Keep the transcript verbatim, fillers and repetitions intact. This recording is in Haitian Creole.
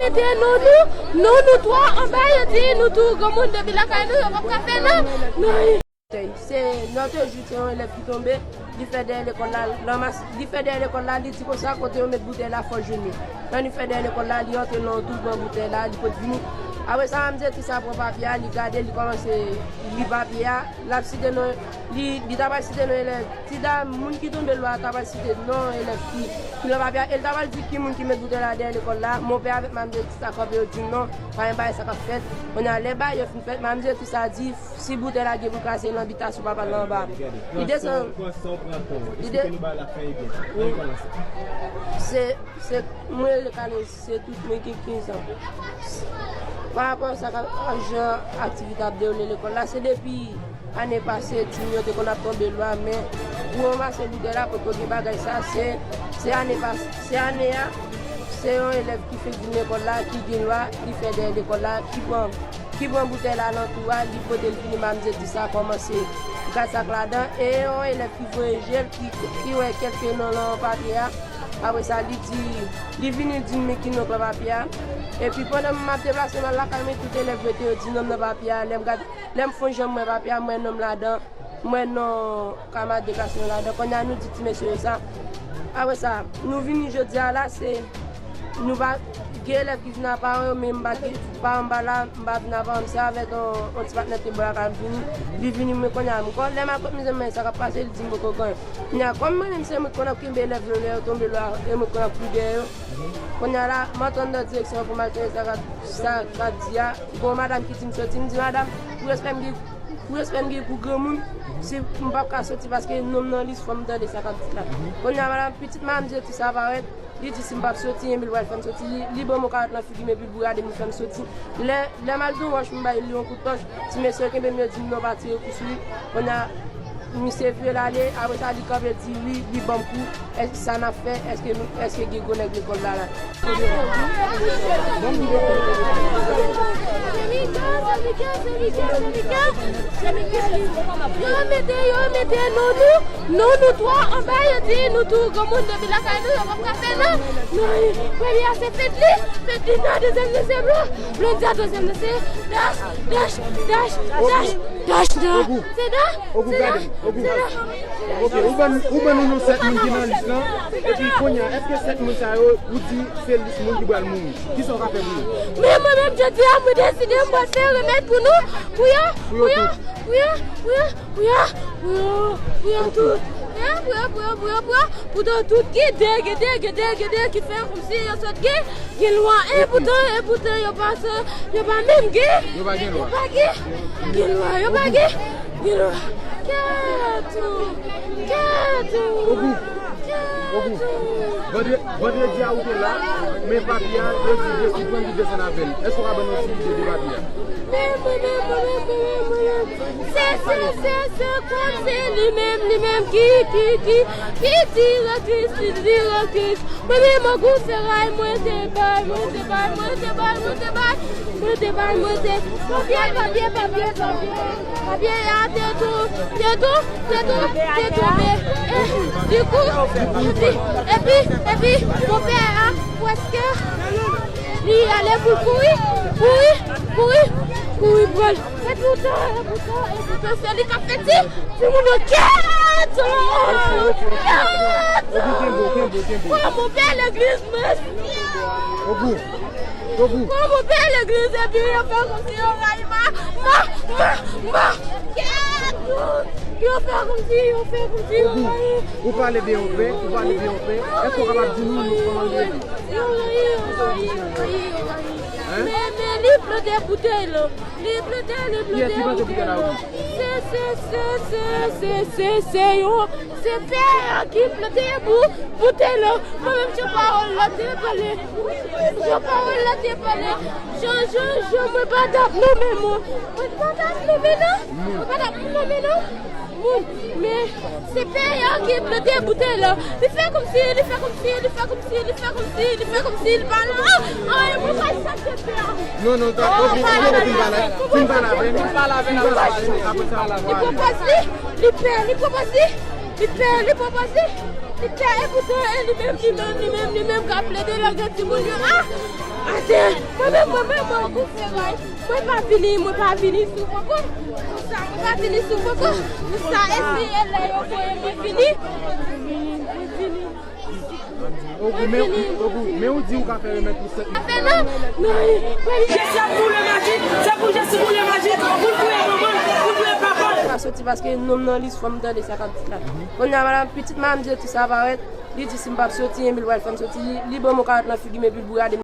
Mete non nou, non nou twa anba, yo di nou tou granmoun depi lakay nou, yo p ap ka fè nan, nan. Se Nòtejou, se yon elèv ki tonbe, li fè dèyè lekòl la, lanmas, li fè dèyè lekòl la, li di konsa kote yo met boutèy la fò jwenn li. Lè li fè dèyè lekòl la, li antre nan yon twou, pran boutèy la, li pot vini. Apre sa, manmzèl sa pran papye a, li gade, li kòmanse li papye a, l ap site non, li, li ta pral site non elèv. Ti dam, moun ki tonbe lwa a ta pral site non elèv ki, ki nan papye a, e l ta pral di ki moun ki met boutèy la dèyè lekòl la. Monpè avèk manmzèl sa kanpe, yo di non, pa gen bagay sa k ap fèt. Kounye a, lè bagay yo fin fèt, manmzèl sa di, si boutèy la gen pou kraze nan bitasyon papa l anba. Li desann. Li de- Se, se, mwen rele Kane, se tout mwen ki kenz an. Pa rapò sa k ap, jan aktivite ap dewoule lekòl la, se depi ane pase, timoun yo te konn ap tonbe lwa, men pou ranmase boutèy la, potko gen bagay sa, se, se ane pase, se ane a, se yon elèv ki fenk vin lekòl la, ki gen lwa, li fè dèyè lekòl la, ki pran, ki pran boutèy la nan twou a, li pote l vini, manmzèl sa kòmanse gad sa k ladan, e yon elèv ki voye je l, ki, ki wè kèlke non nan papye a. Apre sa, li di, li vini di m men ki non k nan papye a. Epi pandan m ap deplase m al lakay mwen, tout elèv yo te yo di non m nan papye a. Lè m gade, lè m fon jan m wè papye a, m wè non m ladan, m wè non kamarad de klas mwen ladan. Kounye a, nou di ti mesye yo sa. Apre sa, nou vini jodi a la, se, nou pa, gen elèv ki vin ak paran yo, men m pa gen, paran m pa la, m pa vin ak paran m, se avèk yon, yon ti patnè te bò lakay m vini. Li vini, men kounye a, m kon, lè m al kot mizè m, men sa k ap pase, li di m poko konn. Kounye a, kòm mwen menm se mwen ki konn ap kenbe elèv yo lè yo tonbe lwa, e mwen ki konn ap kouri dèyè yo. Kounye a la, m antre anndan direksyon an pou m al tande sa k ap, sa k ap di a. Gon madanm ki di m soti, m di, "Madanm, pou respè m gen, pou respè m gen pou granmoun, si m p ap ka soti paske non m nan lis, fò m tande sa k ap di la." Kounye a, madanm, pitit manmzèl sa parèt, li di si m p ap soti, enben l pral fè m soti. Li, li ban m yon kawòt nan figi m epi l bourade m, li fè m soti. Lè, lè m al di yon wòch, m bay li yon kout tòch. Ti mesye yo kenbe m, yo di m non, pa tire kou sou li. Kounye a, misye vire l ale, apre sa, li kanpe, l di wi, li ban m kou. Èske sa n ap fè? Èske nou, èske gen gwo nèg lekòl la la? Yo mete, yo mete non nou, non nou twa anba, yo di nou tou granmoun depi lakay nou, yo p ap ka fè nan, nan, premye a se Fedly, Fedly nan, dezyèm nan se Blo, Blondya, twazyèm nan se Dash, Dash, Dash, Dash, Dash nan. Se nan, se nan, se nan. Ok, ou ban, ou ban nou non sèt moun ki nan lis lan, epi kounye a, èske sèt moun sa yo, ou di se lis moun ki pral mouri? Kisa w ka fè pou yo? Men mwen menm, jodi a, mwen deside m pral fè remèd pou nou, pou yo, pou yo, pou yo, pou yo, pou yo, pou yo, pou yo tout. Pou yo, pou yo, pou yo, pou yo, pou yo, pou yo, pou yo tout. Gen de, gen de, gen de, gen de, gen de ki fè kòmsi yo sot gen, gen lwa. E poutan, e poutan, yo pa sa, yo pa menm gen. Yo pa gen lwa. Yo pa gen, gen lwa, yo pa gen, gen lwa. Kèt ou, kèt ou, kèt ou. Vandre-, vandredi a ou te la, men papi a, yo di, yo di pran li desann avè l. Èske w ka ban nou ti ide de papi a? Men mwen, men mwen, men mwen, men mwen. Se, se, se, se, kòm se li menm, li menm ki, ki, ki, ki direktris, ki direktris. Mwen menm, an gou feray, mwen te bay, mwen te bay, mwen te bay, mwen te bay, mwen te bay, mwen te. Papye, papye, papye, papye. Papye a te tou, te tou, te tou, te tonbe. E, dikou, epi, epi, epi, monpè a, prèske, li ale pou l kouri, kouri, kouri, kouri pran l. E poutan, e poutan, e poutan, se li k ap fè ti, timoun yo kèt! Kèt! Kòman pè legliz, mèsi! Kòman pè legliz, epi yo fè kòmsi yo rayi ma, ma, ma, ma, kèt! Yo fè kòmsi, yo fè kòmsi yo rayi. Ou pale de yon pè, ou pale de yon pè. Èske w kapab di nou, nou kòman l rele? Yo rayi, yo rayi, yo rayi, yo rayi. Men, men li plante boutèy la. Li plante, li plante boutèy la. Se, se, se, se, se, se, se yo. Se pè a ki plante bou-, boutèy la. Mwen menm, jan pawòl la te pale. Jan pawòl la te pale. Jan, jan, jan, mwen pa t ap nonmen, mwen. Mwen pa t ap nonmen, non. Mwen pa t ap nonmen, non. Moun, men se pè a ki plante boutèy la. Li fè kòmsi, li fè kòmsi, li fè kòmsi, li fè kòmsi, li fè kòmsi li pa la. Ay, mwen pa sa k fè pè a. Non, non, ta, ok, ok, ok, fin pale, fin pale avè nou, fin pale avè nou, apre sa, w a pale. Li pran pòz li, li pè, li pran pòz li, li pè, li pran pòz li, li pè, e poutan, e li menm, li menm, li menm, li menm, k ap plede lage timoun yo. Ah! Atè, mwen menm, mwen menm, mwen pou fè bagay. Mwen pa vini, mwen pa vini sou poko. Pou sa, mwen pa vini sou poko. Pou sa, e si e lè yo voye mwen vini. Mwen vini. Ogou, men, Ogou, men ou di ou ka fè remèd pou sèt moun. Fè non, non, Jesi ap boule majik, se pou Jesi boule majik, pou l touye manman l, pou l touye papa l. Mwen pa soti paske nonm nan lis fò m tande sa k ap di la. Kounye a, madam, pitit madam Jesi sa parèt, li di si m p ap soti, enben l pral fè m soti, li, li ban m yon kawòt nan figi m epi l bourade m.